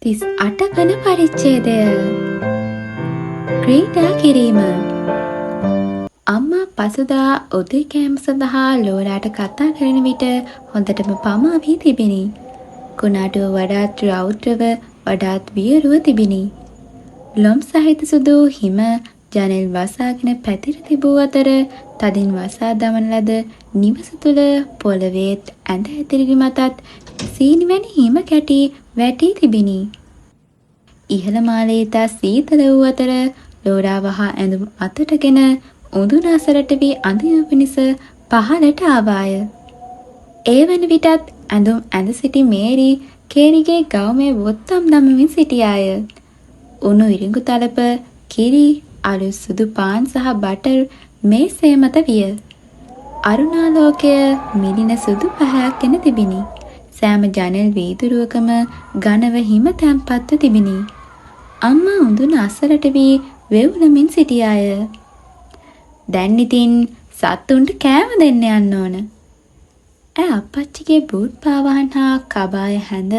38 වන පරිච්ඡේදය. ක්‍රීඩා කිරීම. අම්මා පසුදා උදේ කෑම සඳහා ලෝරාට කතා කරන විට හොඳටම පමා වී තිබිණි. කුණාටුව වඩාත් රෞද්‍රව වඩාත් වියරුව තිබිණි. ලොම් සහිත සුදු හිම ජනෙල් වසාගෙන පැතිර තිබූ අතර තදින් වසා දමන ලද නිවස තුළ පොළවේත් ඇඳ ඇතිරිලි මතත් සීනි වැනි හිම කැටි වැටී තිබිණි. ඉහළ මාලයේ ඉතා සීතල වූ අතර ලෝරා වහා ඇඳුම් අතටගෙන උඳුන අසලට වී අඳිනු පිණිස පහළට ආවාය. ඒ වන විටත් ඇඳුම් ඇඳ සිටි මේරි කේරිගේ ගවුමේ බොත්තම් දමමින් සිටියාය. උණු ඉරිඟු තලප, කිරි, අලුත් සුදු පාන් සහ බටර් මේසය මත විය. අරුණාලෝකය මිලින සුදු පැහැයක් ගෙන තිබිණි. සෑම ජනෙල් වීදුරුවකම ඝනව හිම තැන්පත්ව තිබිණි. අම්මා උඳුන අසලට වී වෙවුලමින් සිටියාය. දැන් ඉතින් සත්තුන්ට කෑම දෙන්න යන්න ඕන. ඈ අප්පච්චිගේ බූට් පාවහන් හා කබාය හැඳ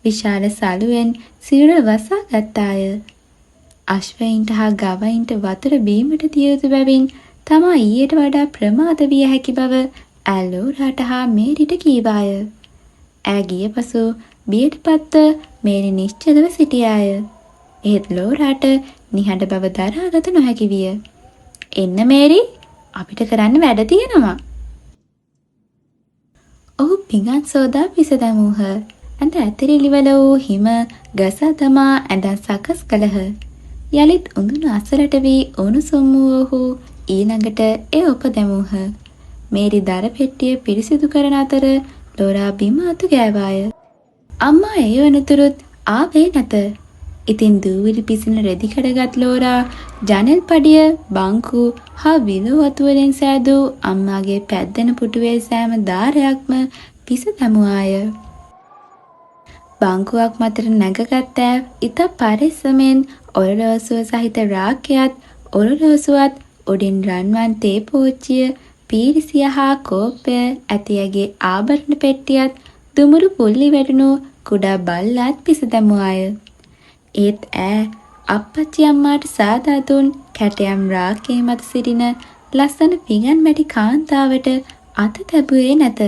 විශාල සලුවෙන් සිරුර වසා ගත්තාය. අශ්වයින්ට හා ගවයින්ට වතුර බීමට දිය යුතු බැවින් තමා ඊයට වඩා ප්‍රමාද විය හැකි බව ඈ ලෝරාට හා මේරිට කීවාය. ඈ ගිය පසු බියට පත්ව මේරි නිශ්චලව සිටියාය. එහෙත් ලෝරාට නිහඬ බව දරාගත නොහැකි විය. එන්න මේරි, අපිට කරන්න වැඩ තියෙනවා. ඔහු පිඟන් සෝදා පිස දැමූහ. ඇඳ ඇතිරිලිවල වූ හිම ගසා දමා ඇඳන් සකස් කළහ. යළිත් උඳුන අසලට වී උණුසුම් වූ ඔහු ඊළඟට එය ඔප දැමූහ. මේරි දර පෙට්ටිය පිරිසිදු කරන අතර ලෝරා බිම අතු ගෑවාය. අම්මා ඒ වනතුරුත් ආවේ නැත. ඉතින් දූවිලි පිසින රෙදි කඩගත් ලෝරා ජනෙල් පඩිය, බංකු හා විලෝ අතු වලින් සෑදූ අම්මාගේ පැද්දෙන පුටුවේ සෑම ධාරයක්ම පිස දැමුවාය. බංකුවක් මතට නැඟගත් ඈ ඉතා පරිස්සමෙන් ඔරලෝසුව සහිත රාක්කයත් ඔරලෝසුවත් උඩින් රන්වන් තේ පෝච්චිය, පීරිසිය හා කෝප්පය ඇති ඇගේ ආභරණ පෙට්ටියත් දුමුරු පුල්ලි වැටුණු කුඩා බල්ලාත් පිස දැමුවාය. ඒත් ඈ අප්පච්චි අම්මාට සාදා දුන් කැටයම් රාක්කයේ මත සිටින ලස්සන පිඟන් මැටි කාන්තාවට අත තැබුවේ නැත.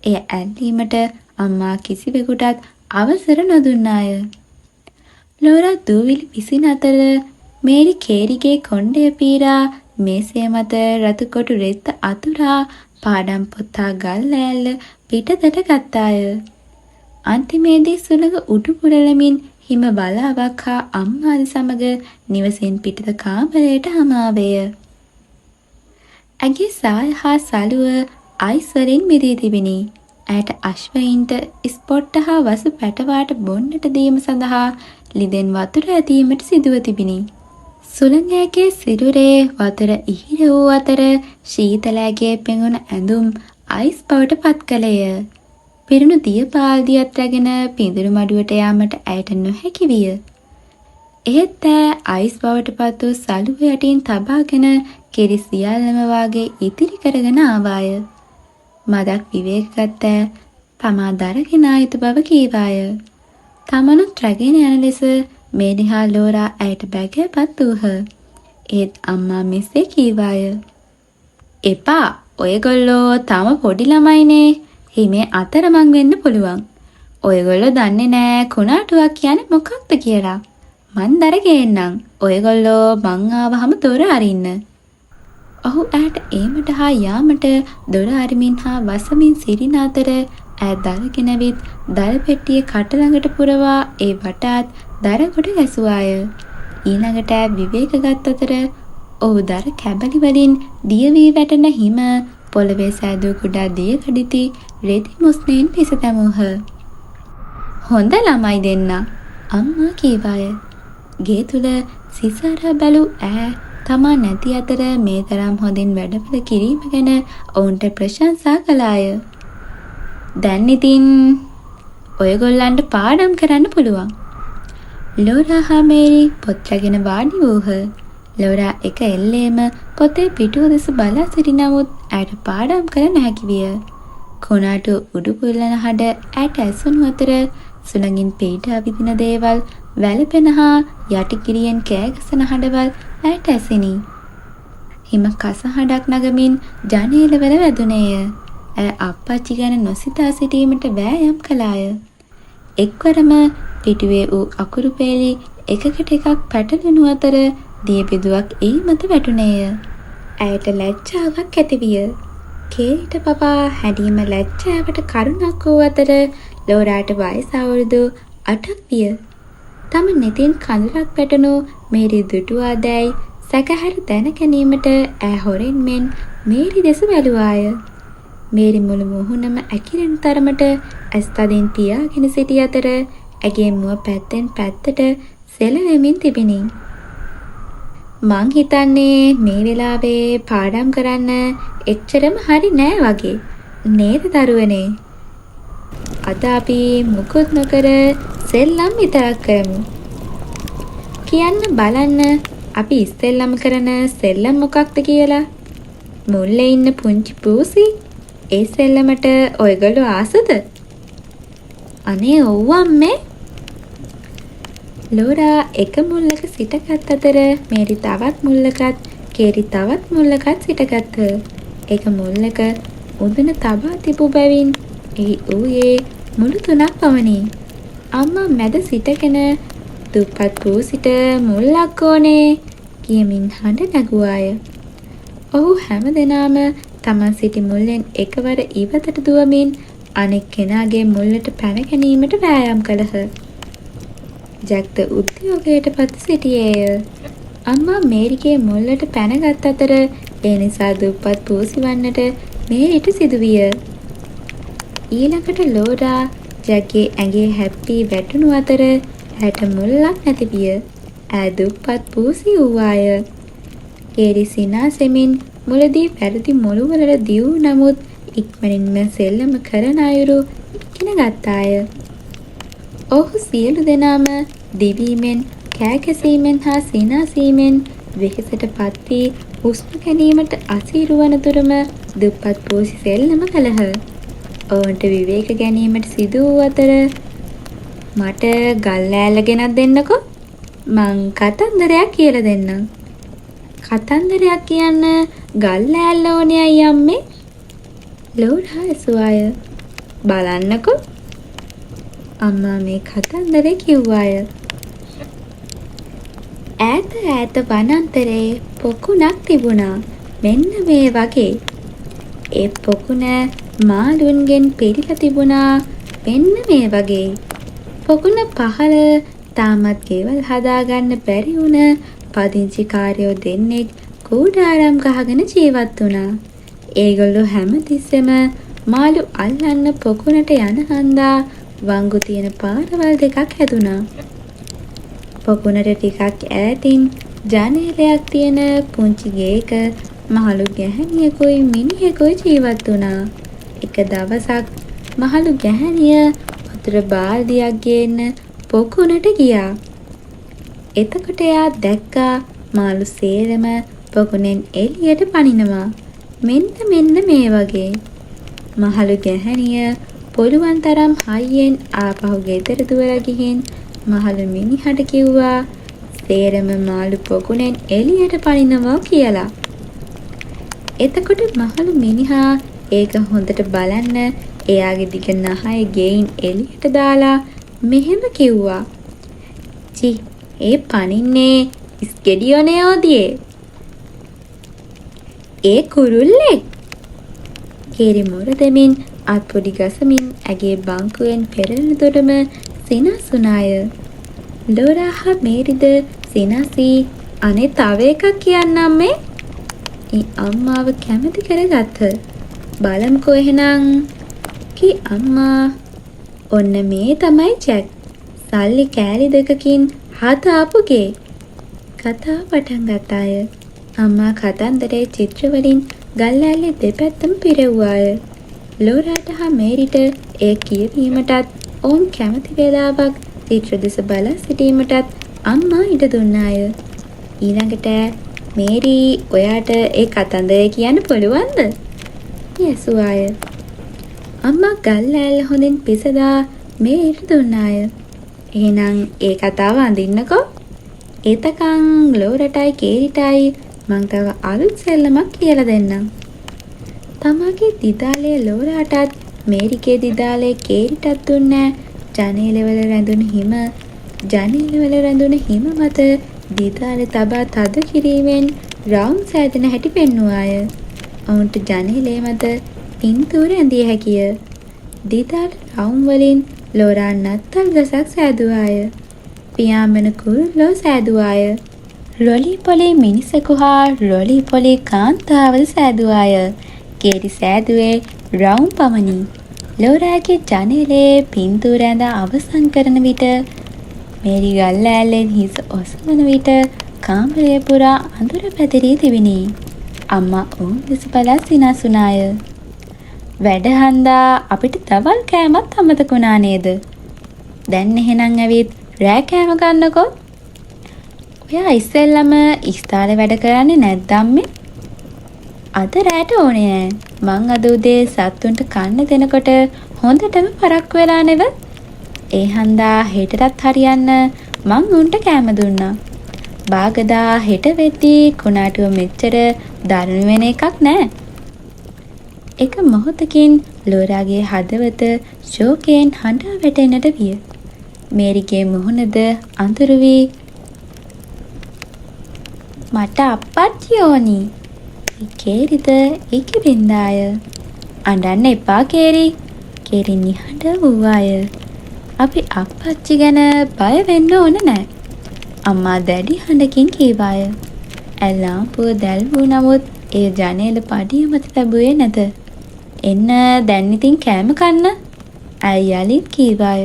එය ඇල්ලීමට අම්මා කිසිවෙකුටත් අවසර නොදුන්නාය. ලෝරා දූවිලි පිසින අතර මේරි කේරිගේ කොණ්ඩය පීරා මේසය මත රතු කොටු රෙද්ද අතුරා පාඩම් පොත් හා ගල් ඈල්ල පිටතට ගත්තාය. අන්තිමේදී සුළඟ උඩු පුරලමින් හිම වලාවක් හා අම්මාද සමග නිවසින් පිටත කාමරයට හමාවේය. ඇගේ සාය හා සලුව අයිස් වලින් මිදී තිබිණි. ඇයට අශ්වයින්ට ස්පොට්ට හා වසු පැටවාට බොන්නට දීම සඳහා ලිඳෙන් වතුර ඇදීමට සිදුව තිබිණි. සුළඟ ඇගේ සිරුරේ වතුර ඉහිර වූ අතර ශීතල ඇගේ පෙඟුණ ඇඳුම් අයිස් බවට පත් කළේය. පිරුණු දිය බාල්දියත් රැගෙන පිඳුරු මඩුවට යාමට ඇයට නොහැකි විය. එහෙත් ඈ අයිස් බවට පත් වූ සලුව යටින් තබාගෙන කිරි සියල්ලම වාගේ ඉතිරි කරගෙන ආවාය. මදක් විවේකගත් ඈ තමා දරගෙන ආ යුතු බව කීවාය. තමනුත් රැගෙන යන ලෙස මේරි හා ලෝරා ඇයට බැගෑපත් වූහ. ඒත් අම්මා මෙසේ කීවාය. එපා, ඔයගොල්ලෝ තාම පොඩි ළමයිනේ. හිමේ අතරමං වෙන්න පුළුවන්. ඔයගොල්ලෝ දන්නේ නෑ කුණාටුවක් කියන්නේ මොකක්ද කියලා. මං දර ගේන්නම්. ඔයගොල්ලෝ මං ආවහම දොර අරින්න. ඔහු ඈට ඒමට හා යාමට දොර අරමින් හා වසමින් සිටින අතර ඈ දරගෙන ඇවිත් දර පෙට්ටිය කට ළඟට පුරවා ඒ වටාත් දර කොට ගැසුවාය. ඊළඟට ඈ විවේක ගත් අතර ඔහු දර කැබලි වලින් දිය වී වැටෙන හිම පොළවේ සෑදූ කුඩා දිය කඩිති රෙදි මුස්නයෙන් පිස දැමූහ. හොඳ ළමයි දෙන්නා, අම්මා කීවාය. ගේ තුල සිසාරා බැලූ ඈ තමා නැති අතර මේ තරම් හොඳින් වැඩපළ කිරීම ගැන ඔවුන්ට ප්‍රශංසා කළාය. දැන් ඉතින් ඔයගොල්ලන්ට පාඩම් කරන්න පුළුවන්. ලෝරා හා මේරි පොත් රැගෙන වාඩි වූහ. ලෝරා එක එල්ලේම පොතේ පිටුව දෙස බලා සිටි නමුත් ඇයට පාඩම් කළ නොහැකි විය. කුණාටු උඩු පුරලන හඬ ඇයට ඇසුණු අතර සුළඟින් පීඩා විඳින දේවල් වැළපෙන හා යටිගිරියෙන් කෑගසන හඬවල් ඇයට ඇසිණි. හිම කස හඬක් නගමින් ජනේලවල වැදුනේය. ඇය අප්පච්චි ගැන නොසිතා සිටීමට වෑයම් කළාය. එක්වරම පිටුවේ වූ අකුරු පේලි එකකට එකක් පැටලෙනු අතර දිය බිඳුවක් ඒ මත වැටුණේය. ඇයට ලැජ්ජාවක් ඇතිවිය. කේරිට පවා හැඬීම ලැජ්ජාවට කරුණක් වූ අතර ලෝරාට වයස අවුරුදු 8ක් විය. තම නෙතින් කඳුලක් වැටුණු මේරි දුටුවාදැයි සැකහැර දැන ගැනීමට ඈ හොරෙන් මෙන් මේරි දෙස බැලුවාය. මේරි මුළු මුහුණම ඇකිලෙන තරමට ඇස් තදින් පියාගෙන සිටි අතර ඇගේ මුව පැත්තෙන් පැත්තට සෙලවෙමින් තිබිණි. මං හිතන්නේ මේ වෙලාවේ පාඩම් කරන්න එච්චරම හරි නෑ වගේ නේද දරුවනේ? අද අපි මුකුත් නොකර සෙල්ලම් විතරක් කරමු. කියන්න බලන්න අපි ඉස්සෙල්ලම කරන සෙල්ලම මොකක්ද කියලා? මුල්ලේ ඉන්න පුංචි පූසි ඒ සෙල්ලමට ඔයගොල්ලෝ ආසද? අනේ ඔව් අම්මේ. ලෝරා එක මුල්ලක සිටගත් අතර මේරි තවත් මුල්ලකත් කේරි තවත් මුල්ලකත් සිටගත්හ. එක මුල්ලක උදුන තබා තිබූ බැවින් එහි වූයේ මුළු තුනක් පමණි. අම්මා මැද සිටගෙන දුප්පත් පූසිට මුල්ලක් ඕනේ කියමින් හඬ නැගුවාය. ඔහු හැම දෙනාම තමන් සිටි මුල්ලෙන් එකවර ඉවතට දුවමින් අනෙක් කෙනාගේ මුල්ලට පැන ගැනීමට වෑයම් කළහ. ජැක්ද උද්‍යෝගයට පත්ව සිටියේය. අම්මා මේරිගේ මුල්ලට පැනගත් අතර ඒ නිසා දුප්පත් පූසි වන්නට මේරිට සිදුවිය. ඊළඟට ලෝරා ජැක්ගේ ඇඟේ හැප්පී වැටුණු අතර ඇයට මුල්ලක් නැති විය. ඈ දුප්පත් පූසි වූවාය. කේරි සිනාසෙමින් මුලදී වැරදි මුළුවලට දිවූ නමුත් ඉක්මනින්ම සෙල්ලම කරන අයුරු ඉගෙන ගත්තාය. ඔවුහු සියලු දෙනාම දිවීමෙන්, කෑගැසීමෙන් හා සිනාසීමෙන් වෙහෙසට පත්වී හුස්ම ගැනීමට අසීරු වන තුරුම දුප්පත් පූසි සෙල්ලම කළහ. ඔවුන්ට විවේක ගැනීමට සිදු වූ අතර මට ගල් ඈල්ල ගෙනත් දෙන්නකෝ. මං කතන්දරයක් කියලා දෙන්නම්. කතන්දරයක් කියන්න ගල් ඈල්ල ඕනේ ඇයි අම්මේ? ලෝරා ඇසුවාය. බලන්නකෝ. අම්මා මේ කතන්දරේ කිව්වාය. ඈත ඈත වනාන්තරේ පොකුණක් තිබුණා. මෙන්න මේ වගේ. ඒ පොකුණ මාළුන්ගෙන් පිරීලා තිබුණා. මෙන්න මේ වගේ. පොකුණ පහළ තාමත් ගෙවල් හදාගන්න බැරි වුණ පදිංචිකාරයෝ දෙන්නෙක් කූඩාරම් ගහගෙන ජීවත් වුණා. ඒගොල්ලෝ හැමතිස්සෙම මාළු අල්ලන්න පොකුණට යන හන්දා වංගු තියෙන පාරවල් දෙකක් හැදුනා. පොකුණට ටිකක් ඈතින් ජනේලයක් තියෙන පුංචි ගේක මහලු ගැහැණියකුයි මිනිහෙකුයි ජීවත් වුණා. එක දවසක් මහලු ගැහැණිය වතුර බාල්දියක් ගේන්න පොකුණට ගියා. එතකොට එයා දැක්කා මාළු සේරම පොකුණෙන් එළියට පනිනවා. මෙන්න මෙන්න මේ වගේ. මහලු ගැහැණිය පුළුවන් තරම් හයියෙන් ආපහු ගෙදර දුවලා ගිහින් මහලු මිනිහට කිව්වා සේරම මාළු පොකුණෙන් එළියට පනිනවා කියලා. එතකොට මහලු මිනිහා ඒක හොඳට බලන්න එයාගේ දිග නහය ගෙයින් එළියට දාලා මෙහෙම කිව්වා. චි, ඒ පනින්නේ ඉස්ගෙඩියෝනේ ඕදියේ. ඒ කුරුල්ලෙක්. කේරි මොර දෙමින් අත්පොඩි ගසමින් ඇගේ බංකුවෙන් පෙරලෙන තුරුම සිනාසුනාය. ලෝරා හා මේරිද සිනාසී අනේ තව එකක් කියන්නම් මේ. ඒ අම්මාව කැමති කරගත්හ. බලමුකෝ එහෙනම්. කී අම්මා. ඔන්න මේ තමයි ජැක්. සල්ලි කෑලි දෙකකින් හදාපු ගේ. කතාව පටන් ගත්තාය. අම්මා කතන්දරේ චිත්‍ර වලින් ගල් ඈල්ලේ දෙපැත්තම පිරෙව්වාය. ලෝරාට හා මේරිට එය කියවීමටත් ඔවුන් කැමති වේලාවක් චිත්‍ර දෙස බලා සිටීමටත් අම්මා ඉඩ දුන්නාය. ඊළඟට මේරි ඔයාට ඒ කතන්දරේ කියන්න පුළුවන්ද? ඇසුවාය. අම්මා ගල් ඈල්ල හොඳින් පිසදා මේරිට දුන්නාය. එහෙනම් ඒ කතාව අඳින්නකෝ. එතකන් ලෝරටයි කේරිටයි මං තව අලුත් සෙල්ලමක් කියලා දෙන්නම්. තමාගේ දිදාලය ලෝරාටත් මේරිගේ දිදාලය කේරිටත් දුන්න ජනේලවල රැඳුණු හිම ජනේලවල රැඳුණු හිම මත දිදාල තබා තද කිරීමෙන් රවුම් සෑදෙන හැටි පෙන්නුවාය. ඔවුන්ට ජනේලය මත පින්තූර ඇඳිය හැකිය. දිදාල රවුම් වලින් ලෝරා නත්තල් ගසක් සෑදුවාය. පියාඹන කුරුල්ලෝ සෑදුවාය. රොලී පොලී මිනිසෙකු හා රොලී පොලී කාන්තාවද සෑදුවාය. කේරි සෑදුවේ රවුම් පමණි. ලෝරාගේ ජනේලයේ පින්තූර ඇඳ අවසන් කරන විට මේරි ගල් ඈල්ලෙන් හිස ඔසවන විට කාමරය පුරා අඳුර පැතිරී තිබිණි. අම්මා ඔවුන් දෙස බලා සිනාසුනාය. වැඩ හන්දා අපිට දවල් කෑමත් අමතක වුණා නේද? දැන් එහෙනම් ඇවිත් රෑ කෑම ගන්නකෝ. ඔයා ඉස්සෙල්ලම ඉස්තාලේ වැඩ කරන්නේ නැද්ද අම්මේ? අද රෑට ඕනේ නෑ. මං අද උදේ සත්තුන්ට කන්න දෙනකොට හොඳටම පරක්කු වෙලා නෙව. ඒ හන්දා හෙටටත් හරියන්න මං උන්ට කෑම දුන්නා. බාගදා හෙට වෙද්දී කුණාටුව මෙච්චර දරුණු වෙන එකක් නෑ. එක මොහොතකින් ලෝරාගේ හදවත ශෝකයෙන් හඬා වැටෙන්නට විය. මේරිගේ මුහුණද අඳුරු වී මට අප්පච්චි ඕනි. කේරිද ඉකිබින්දාය. අඬන්න එපා කේරි. කේරි නිහඬ වූවාය. අපි අප්පච්චි ගැන බය වෙන්න ඕන නෑ. අම්මා දැඩි හඬකින් කීවාය. ඇය ලාම්පුව දැල්වූ නමුත් එය ජනේල පඩිය මත තැබුවේ නැත. එන්න දැන් ඉතින් කෑම කන්න. ඇය යළිත් කීවාය.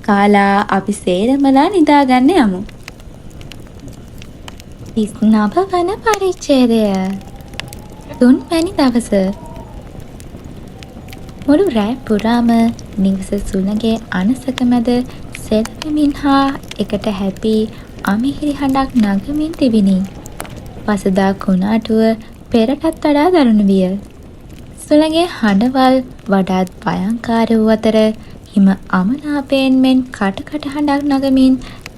කාලා අපි සේරමලා නිදාගන්න යමු. 39 වන පරිච්ඡේදය. තුන්වැනි දවස. මුළු රැය පුරාම නිවස සුළඟේ අනසක මැද සෙලවෙමින් හා එකට හැපී අමිහිරි හඬක් නගමින් තිබිණි. පසුදා කුණාටුව පෙරටත් වඩා දරුණු විය. සුළඟේ හඬවල් වඩාත් භයංකාර වූ අතර හිම අමනාපයෙන් මෙන් කට කට හඬක් නගමින්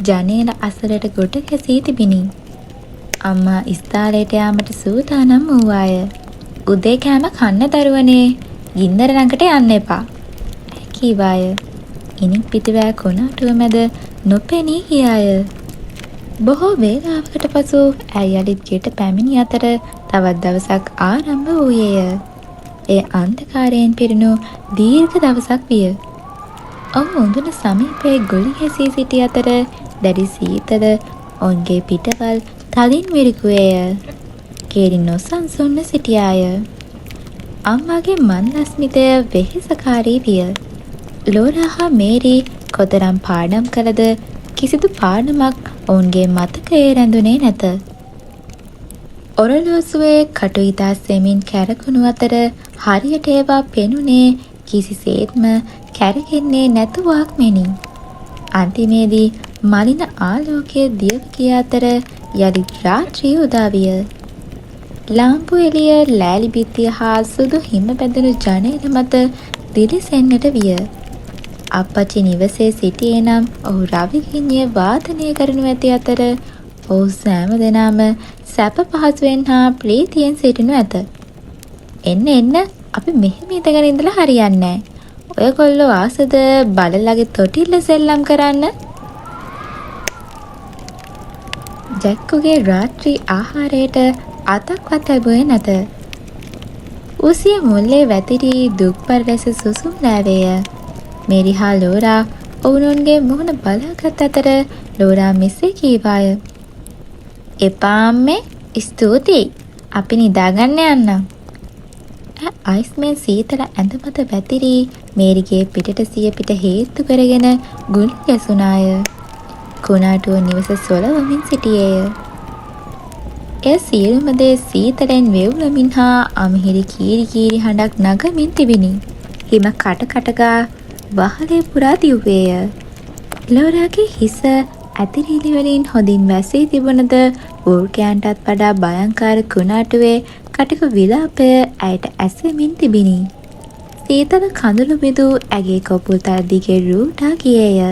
ජනේල අසලට ගොඩ ගැසී තිබිණි. අම්මා ඉස්තාලයට යාමට සූදානම් වූවාය. උදේ කෑම කන්න දරුවනේ, ගින්දර ළඟට යන්න එපා. ඇය කීවාය. ඉනික් පිටුව ඈ කුණාටුව මැද නොපෙනී ගියාය. බොහෝ වේලාවකට පසු ඇය යළිත් ගෙට පැමිණි අතර තවත් දවසක් ආරම්භ වූයේය. එය අන්ධකාරයෙන් පිරුණු දීර්ඝ දවසක් විය. ඔවුන් උඳුන සමීපයේ ගුලි ගැසී සිටි අතර දැඩි සීතල ඔවුන්ගේ පිටවල් තදින් විරිකුවේය. කේරි නොසන්සුන්ව සිටියාය. අම්මාගේ මන්දස්මිතය වෙහෙසකාරී විය. ලෝරා හා මේරි කොතරම් පාඩම් කළද කිසිදු පාඩමක් ඔවුන්ගේ මතකයේ රැඳුනේ නැත. ඔරලෝසුවේ කටු ඉතා සෙමින් කැරකුණු අතර හරියට ඒවා පෙනුනේ කිසිසේත්ම කැරකෙන්නේ නැතුවාක් මෙනි. අන්තිමේදී මලින ආලෝකය දියව ගිය අතර යළිත් රාත්‍රිය උදා විය. ලාම්පු එළිය ලෑලි බිත්තිය හා සුදු හිම බැඳුණු ජනේල මත දිලිසෙන්නට විය. අප්පච්චි නිවසේ සිටියේ නම් ඔහු රවි ගිඤ්ඤය වාදනය කරනු ඇති අතර ඔවුන් සෑම දෙනාම සැප පහසුවෙන් හා ප්‍රීතියෙන් සිටිනු ඇත. එන්න එන්න අපි මෙහෙම ඉඳගෙන ඉඳලා හරියන්නේ නෑ. ඔයගොල්ලෝ ආසද බළලාගේ තොටිල්ල සෙල්ලම් කරන්න? ජැක්කුගේ රාත්‍රී ආහාරයට අතක්වත් ලැබුවේ නැත. ඌ සිය මුල්ලේ වැතිරී දුක්බර ලෙස සුසුම් ලෑවේය. මේරි හා ලෝරා ඔවුනොවුන්ගේ මුහුණ බලාගත් අතර ලෝරා මෙසේ කීවාය. එපා අම්මේ ස්තුතියි. අපි නිදාගන්න යන්නම්. ඈ අයිස්මෙන් සීතල ඇඳ මත වැතිරී මේරිගේ පිටට සිය පිට හේත්තු කරගෙන ගුලි ගැසුණාය. කුණාටුව නිවස සොලවමින් සිටියේය. එය සියලුම දේ සීතලෙන් වෙවුලමින් හා අමිහිරි කීරි කීරි හඬක් නගමින් තිබිණි. හිම කට කට ගා වහලය පුරා දිව්වේය. ලෝරාගේ හිස ඇතිරිලි වලින් හොඳින් වැසී තිබුණද වෘකයන්ටත් වඩා භයංකාර කුණාටුවේ කටක විලාපය ඇයට ඇසෙමින් තිබිණි. සීතල කඳුළු බිඳු ඇගේ කොපුල්තල දිගේ රූටා ගියේය.